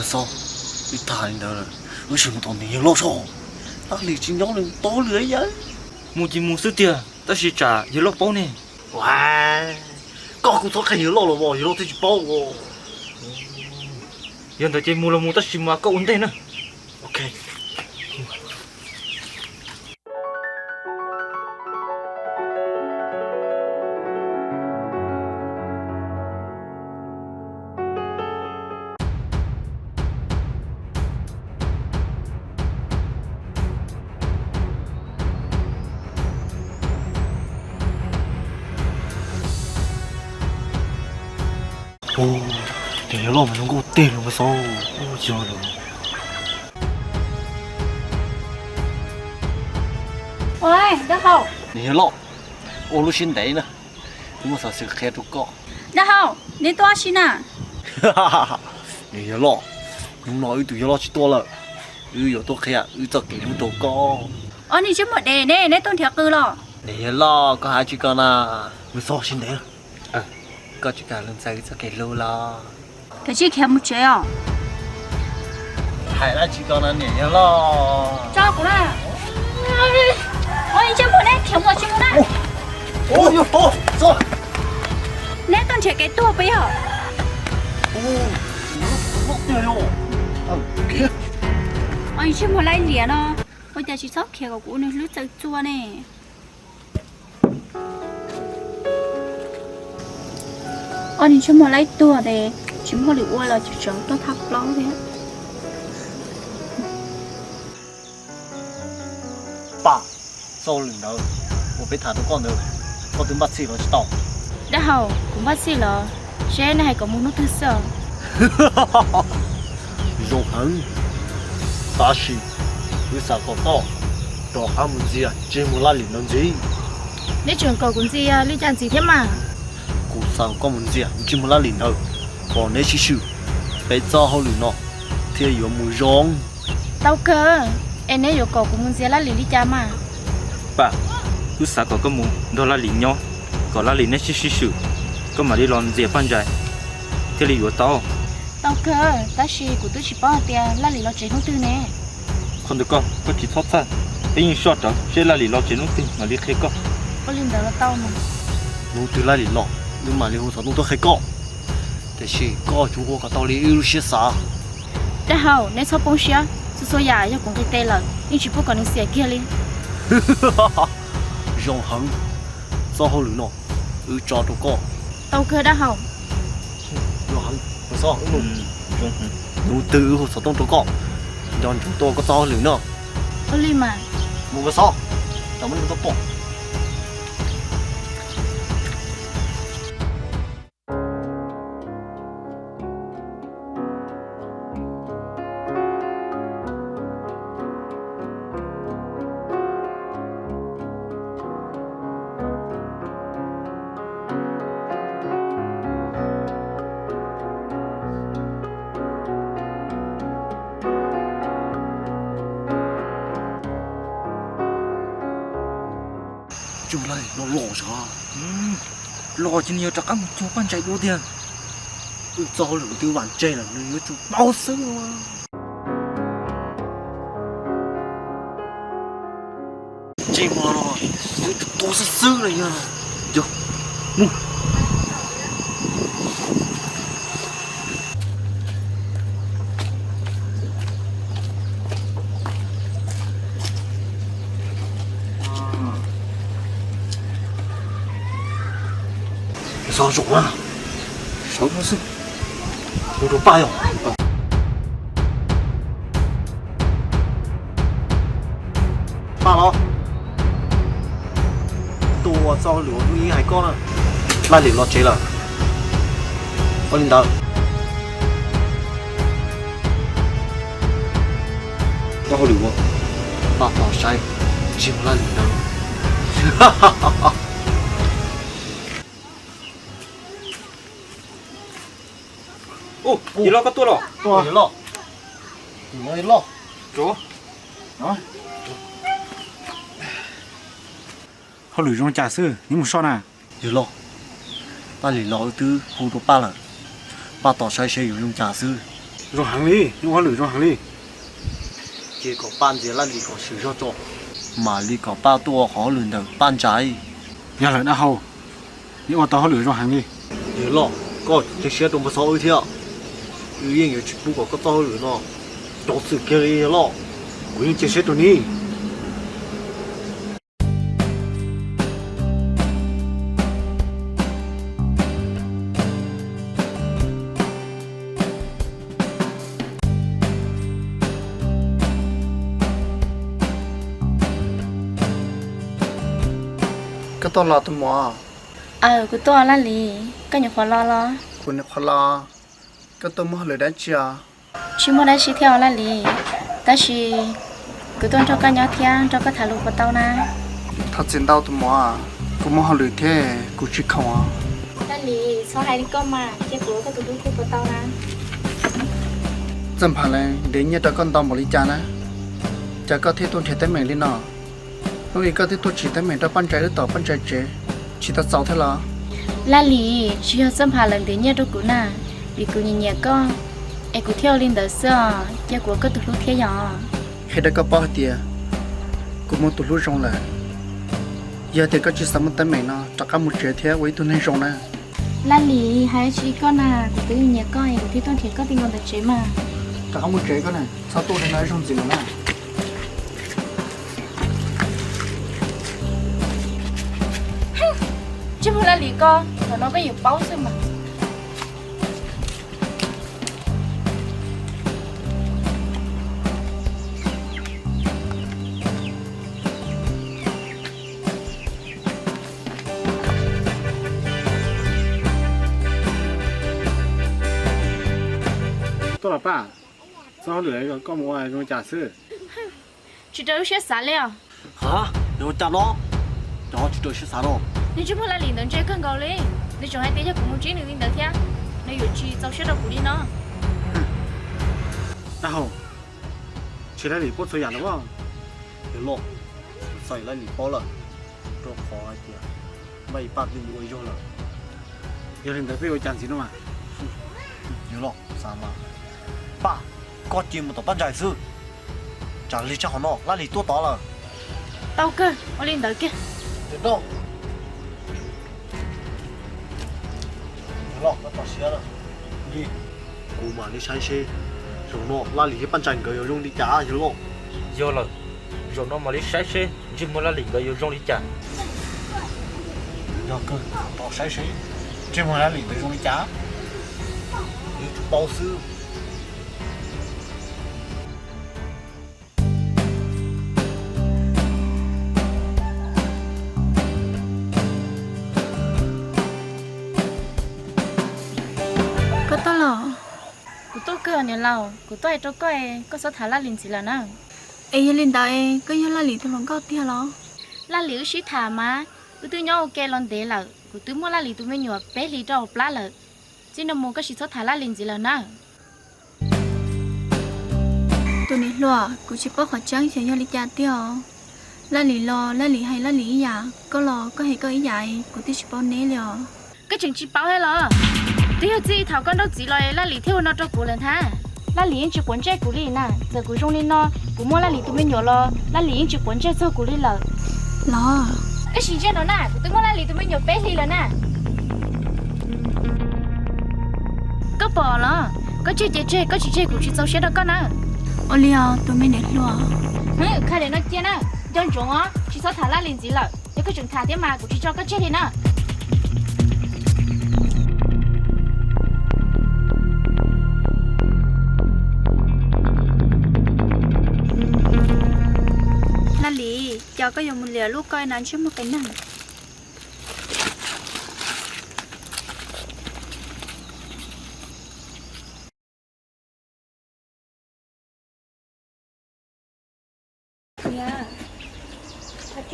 Txog, wb tag li ntawd lawm, wb sim mus tom niam yawg loj tso. Laj Lis tsis nyob li, tau li yawg. Mus ces mus xwb tiag, tab sis tsam yawg loj paub ne. Ua, koj kuj txhob qhia yawg loj los as, yawg loj thiaj tsis paub. Yog ntawd ces mus los mus, tab sis mas koj ua ntej na. Ok. Ua, niam yawg loj mas zoo nkauj teg los mas xyov ua cas lawm. Ua, dab hau. Niam yawg loj, ua lub siab ntev na, wb muaj xov xwm qhia rau koj. Dab hau, neb tuaj ua si na? Niam yawg loj, hnub no wb tus yawg loj tsis tuaj lawm, wb yuav tuaj qhia wb txoj kev hlub rau koj. Ua, niag ntsej muag dev ne, neb tuaj nrhiav qw los? Niam yawg loj, koj hais tsis ko na, wb txog siab ntev. Koj tsis kam los ntxias wb txoj kev hlub los? Kav tsij khiav mus tsev os. Hais dab tsi ko no niam yawg loj? Tso kuv na. Ua, ntsej muag, neb khiav mus tsis mus na. Neb tuaj nrhiav kev tuag puas yog? Ua, ntsej muag laib liam no, ua cas tsis txhob khiav kom kuv ua nws hlwb txawv txua ne? Ua, ntsej muag laib tuag ces tsis muaj lwm ua los tseem tuaj thab plaub thiab. Pam, txoj hauj lwm ntawd uas peb tham rau koj ntawd, koj twb npaj txhij los tsis tau? Dab hau, kuv npaj txhij los, seb nej hais kom mus hnub twg xwb os. Zoo heev, tab sis wb xav kom koj rov qab mus ntxias ntsej muag Laj Lim ntawd ntxiv. Neb tseem kom kuv ntxias li cas ntxiv thiab mas? Kuv xav kom koj mus ntxias ntsej muag Laj Lim ntawd kom neb sib swm, peb txoj hauj lwm no thiaj yuav mus zoo. Tau kawg, es neb yuav kom kuv mus ntxias Laj Lim li cas mas? Pam, wb xav kom koj mus nrog Laj Lim nyob, kom Laj Lim neb sib sib swm, koj mam li los ntxias Paj Ntsais thiaj li yuav tau. Tau kawg, tab sis kuv twb tsis paub hais tias Laj Lim los tsev hnub twg ne. Qhov ntawd koj, koj tsis txhob txhawj, peb yeej soj rawv seb Laj Lim los tsev hnub twg mam li qhia koj. Ua li ntawd los tau mas. Hnub twg Laj Lim los wb mam li hu xov tooj tuaj qhia koj, tiam sis koj tsuas ua kom tau li wb lub siab xav. Dab hau, neb txhob poob siab, txhua txhua yam yog kuv nqis tes lawm yeej tsis pub kom nws xiam kiag li. Zoo heev, txoj hauj lwm no wb tso rau koj. Tau kawg dab hau. Hnub twg wb hu xov tooj rau koj, nco ntsoov tuaj koj txoj hauj lwm no. Ua li mas. Mus Nkauj Xob, tam muab nws tuaj pom. Tsuj Laij no los sav, los ces nws yuav rov qab mus cuag Paj Ntsais dua tiag. Wb txoj hauj lwm twb vam tseg lawm, nws yuav tsum paub xwb. Ntsej muag no, tus xwb xwb no yog, yog, mus. Xov zoo na, xov zoo xwb. Hu rau Paj yog. Paj los, tuaj ua txoj hauj lwm uas hnub ib hais koj na. Laj Lim los tsev lawm. Ua li ntawd, txoj hauj lwm uas Paj tos saib ntsej muag Laj Lim ntawd. Ub, yawg loj koj tuaj los? Yawg loj, yawg loj, hauj lwm zoo cas xwb, neb mus soj na. Yawg loj, Laj Lim los wb twb hu rau Paj lawm, Paj tos saib seb yuav zoo cas xwb. Zoo heev li, neb ua hauj lwm zoo heev li. Ces kom Paj ntxias Laj Lis kom swm zog tso, mam li kom Paj tuaj ua qhov hauj lwm ntawm Paj Ntsais. Yog lawm dab hau, neb ua tau hauj lwm zoo heev li. Yawg loj, koj cia siab rau npawg Xov wb thiab. Wb yeej yuav tsis pub kom koj txoj hauj lwm no cov xwm kiag li yawg loj. Kuv yeej cia siab rau neb. Koj tuaj los tus muam? Aw, kuv tuaj Laj Lis, koj nyuam qhuav los los? Kuv nyuam qhuav los. Koj tuaj muaj hauj lwm dab tsi os? Tsis muaj dab tsi thiab os Laj Lis, tab sis kuv tuaj nrog koj nyob thiab nrog koj tham lus puas tau na? Thov txim ntau tus muam, kuv muaj hauj lwm thiab kuv tsis khoom os. Laj Lis, txhob hais li koj mas, cia kuv ua koj tus hlub thiab puas tau na? Txawj Npham lawv ntiav nyiaj rau koj ntau npaum li cas na, cas koj thiaj tuaj nrhiav teeb meem li no? Hnub ib koj twb tuaj tsim teeb meem rau Paj Ntsais wb tom Paj Ntsais tsev, tsis tau txaus thiab los? Laj Lis, tsis yog Txawj Npham lawv ntiav nyiaj rau kuv na, vim kuv nyiam nyiam koj, es kuv thiaj ua li ntawd xwb os, cia kuv ua koj tus hlub thiab yom. Qhia rau koj paub hais tias kuv muaj tus hlub zoo lawm. Yog tias koj tsis xav muaj teeb meem no, rov qab mus tsev thiab ua ib tug neeg zoo na. Laj Lis, hais tsis li koj na, kuv twb nyiam koj es kuv thiaj tuaj nrhiav koj ti nkaus ntawm tsev mas. Rov qab mus tsev koj na, txhob tuaj li no ib zaug ntxiv lawm na. Ntsej muag Laj Lis koj, thaum no koj yuav paub xwb mas. Tuaj los Paj, txoj hauj lwm koj mus ua zoo li cas xwb? Tsis raws lub siab xav li os. Ha, zoo li cas no? Cov tsis raws siab xav no. Nws ntsej muag Laj Lis ntawd ntse kawg nkaus li. Nws tseem hais tias yog kuv mus ntsib nws li ntawd thiab, nws yuav tsis txaus siab rau kuv li no. Dab hau, ntshe Laj Lis paub txhua yam lawm. Yawg loj, txhais Laj Lis paub lawm, rau qhov hais tias Npaj Ib Paj twb mus ua zog lawm. Yog li ntawd peb ua cas ntxiv no mas? Yawg loj, xav mas, Paj, koj cia mus tom Paj Ntsais xwb. Tsam lig tshaj qhov no Laj Lis tuaj tod lawm. Tau kawg, ua li ntawd kiag. Yawg loj, koj tso siab, kuv mam li saib seb zaum no Laj Lis thiab Paj Ntsais nkawd yuav zoo li cas yawg loj. Yog lawm, zaum no mam li saib seb ntsej muag Laj Lis nkawd yuav zoo li cas. Yog kawg, tso saib seb ntsej muag Laj Lis nkawd zoo li cas. Yuav tsum tau xwb. Koj tuaj los? Kuv tuaj kawg niam laus, kuv tuaj hais rau koj, koj txhob tham Laj Lis ntxiv lawm na. Es yog li ntawd, koj yog Laj Lis tus hluas nkauj tiag los? Laj Lis wb sib tham mas, wb twb nyob ua ke los ntev lawm, kuv twb muaj Laj Lis tus me nyuam peb hlis rau hauv plab lawm. Txij no mus koj sim txhob tham Laj Lis ntxiv lawm na. Tus niam hluas, kuv tsis paub qhov tseeb xyov yog li cas tiag os. Laj Lis los Laj Lis hais Laj Lis ib yam, koj los koj hais koj ib yam, kuv twb tsis paub neb li os. Koj tseem tsis paub thiab los? Twb yog txij thaum koj nrauj txiv los Laj Lis thiaj ua no rau kuv lawm ntag. Laj Lis yeej tsis quav ntsej kuv li na, txawm kuv zoo li no, kuv muaj Laj Lis tus me nyuam los Laj Lis yeej tsis quav ntsej txog kuv li lawm. Los, koj sim ntsia no na, kuv twb muaj Laj Lis tus me nyuam peb hlis lawm na. Koj pom los? Koj tseg ces tseg, koj tsis tseg kuv tsis txaus siab rau koj na. Ua li os tus me niam hluas. Hwm, kha daim no cia na. Nco ntsoov os, tsis txhob tham Laj Lis ntxiv lawm. Yog koj tseem tham thiab mas kuv tsis tso koj tseg li na. Laj Lis, cas koj yuav mus liam lub koj na ntsej muag qis neeg.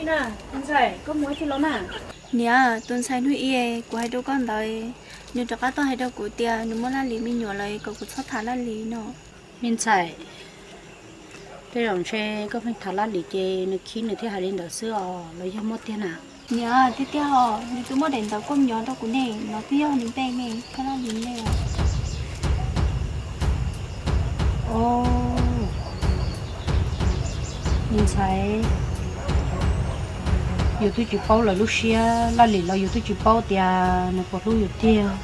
Niam, tus ntxhais, koj mus ua tsi los na? Niam, tus ntxhais hnub i kuv hais rau koj ntawd, nws rov qab tuaj hais rau kuv tias nws muaj Laj Lis me nyuam lawm kom kuv txhob tham Laj Lis no. Me ntxhais, tej zaum ntshe koj pheej tham Laj Lis ces nws khib nws thiaj hais li ntawd xwb os, los yog muaj tiag na? Niam, tiag tiag os, nws twb muaj daim ntawv kuj nyob rau kuv ne, no twb yog nws npe ne, thiab Laj Lis npe os. Os, me ntxhais, yus twb tsis paub lawv lub siab, Laj Lim los yus twb tsis paub tias nws puas hlub yus tiag.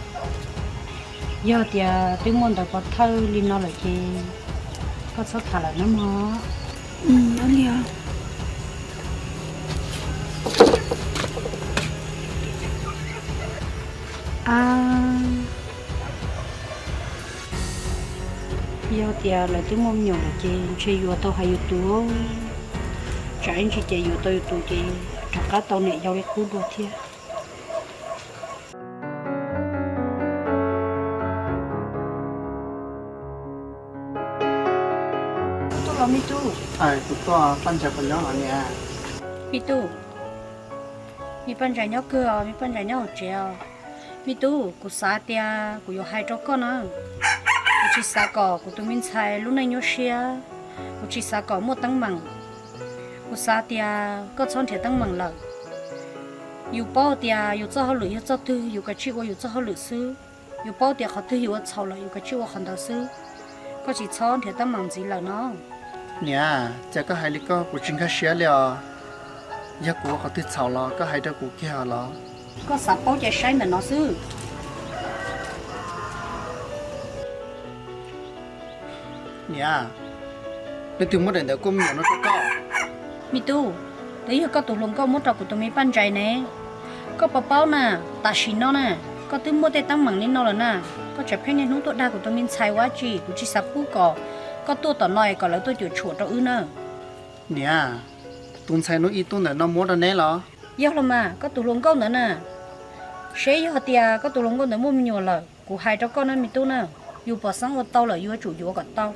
Yog tias twb muaj ntawv pov thawj li no lawm ces koj txhob tham lawm nawb mog. Yog tias lawv twb muaj me nyuam lawm ces ntshe yuav tau hais yus tus, tsam ib ntsis ces yuav tau yus tus ces rov qab tau niam yau li qub dua thiab. Tuaj los me tub. Kuv tuaj, Paj Ntsais puas nyob hov niam? Me tub, me Paj Ntsais nyob kawg os, me Paj Ntsais nyob hauv tsev os. Me tub, kuv xav tias kuv yuav hais rau koj na. Kuv tsis xav kom kuv tus me ntxhais lub neej nyuaj siab, kuv tsis xav kom muaj teeb meem. Kuv xav tias koj txhob nrhiav teeb meem lawm. Yus paub tias yus txoj hauj lwm yog txoj twg, yus kav tsij ua yus txoj hauj lwm xwb. Yus paub tias qhov twg yus ua txhaum lawm yus kav tsij ua qhov ntawd xwb. Koj tsis txhob nrhiav teeb meem ntxiv lawm no. Niam, cas koj hais li koj kuv tsis nkag siab li os. Yog kuv ua qhov twg txhaum los koj hais rau kuv kiag los? Koj xav paub ces saib ntawm no xwb. Niam, leej twg muab daim ntawv kuaj me nyuam no rau koj? Me tub, twb yog koj tus hluas nkauj muab rau kuv tus me Paj Ntsais ne. Koj puas paub na, tam sim no na, koj twb muaj tej teeb meem li no lawm na. Koj tseem pheej niaj hnub tuaj dag kuv tus me ntxhais ua dab tsi? Kuv tsis xav pub kom koj tuaj tom no es kom lawv tuaj cuam tshuam rau wb na. Niam, tus ntxhais hnub ib tub ntawm no muab rau neb los? Yog los mas, koj tus hluas nkauj ntawd na. Seb yog tias koj tus hluas nkauj ntawd muaj me nyuam lawm, kuv hais rau koj na me tub na, yus pom xeeb ua tau lawm yuav tsum yuav kom tau.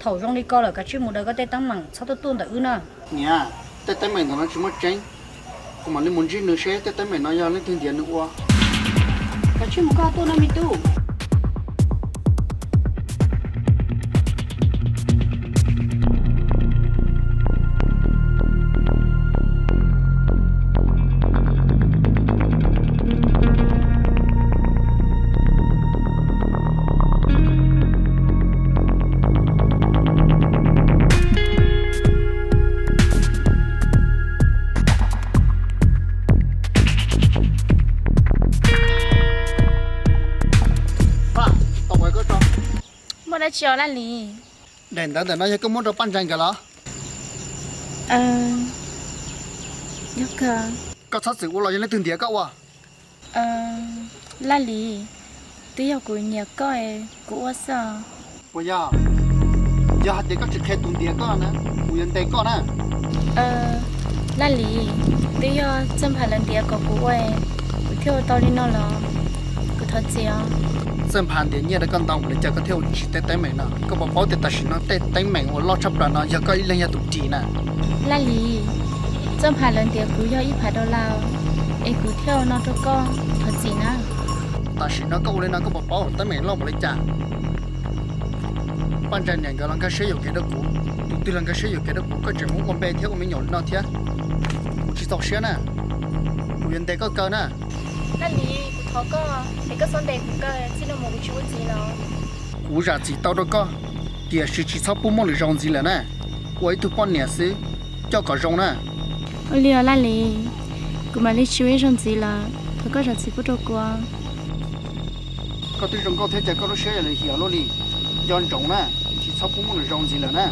Thaum zoo li ko lawm kav tsij mus daws koj tej teeb meem, txhob tuaj tuaj ntawm wb na. Niam, tej teeb meem ntawm no tsis muaj tseeb, kuv mam li mus ntsib nws seb tej teeb meem no yog leej twg ntiav nws ua. Kav tsij mus koj tuaj no me tub. Muaj dab tsi os Laj Lis? Daim ntawv ntawm no yog koj muab rau Paj Ntsais nkawd los? Koj txhob txwm ua los yog leej twg ntiav koj ua? Laj Lis, twb yog kuv nyiam koj es kuv ua xwb. Puas yog? Yog hais tias koj tsis qhia tus ntiav koj na, kuv yuav ntes koj na. Laj Lis, twb yog Txawj Nphas lawv ntiav kom kuv ua, kuv thiaj ua tau li no los? Kuv thov txim os. Txawj Nphas ntiav nyiaj rau koj ntau npaum li cas koj thiaj ua tsis tej teeb meem no? Koj puas paub tias tam sim no tej teeb meem uas loj tshaj plaws no yog koj ib leeg yog tus ris na? Laj Lis, Txawj Nphas lawv ntiav kuv yog ib phav dollar, es kuv thiaj ua no rau koj, kuv thov txim na. Tam sim no koj ua li no koj puas paub teeb meem loj npaum li cas? Paj Ntsais niam nkawd los nkag siab yuam kev rau kuv, tus twg los nkag siab yuam kev rau kuv, koj tseem muab ua npe thiab ua me nyuam li no thiab. Kuv tsis txaus siab na, kuv yuav ntes koj kaw na. Laj Lis, kuv thov koj es koj txhob ntes kuv kaw, txij no mus kuv tsis ua ntxiv lawm. Kuv zam txim tau rau koj, tiam sis tsis txhob pub muaj lwm zaus ntxiv lawm na. Ua ib tug poj niam xwb, coj kom zoo na. Ua li os Laj Lis, kuv mam li tsis ua ib zaug ntxiv lawm, thov koj zam txim pub rau kuv. Koj twb zoo nkauj thiab cas koj lub siab yuav lim hiam luaj li. Nco ntsoov na, tsis txhob pub muaj lwm zaus ntxiv lawm na.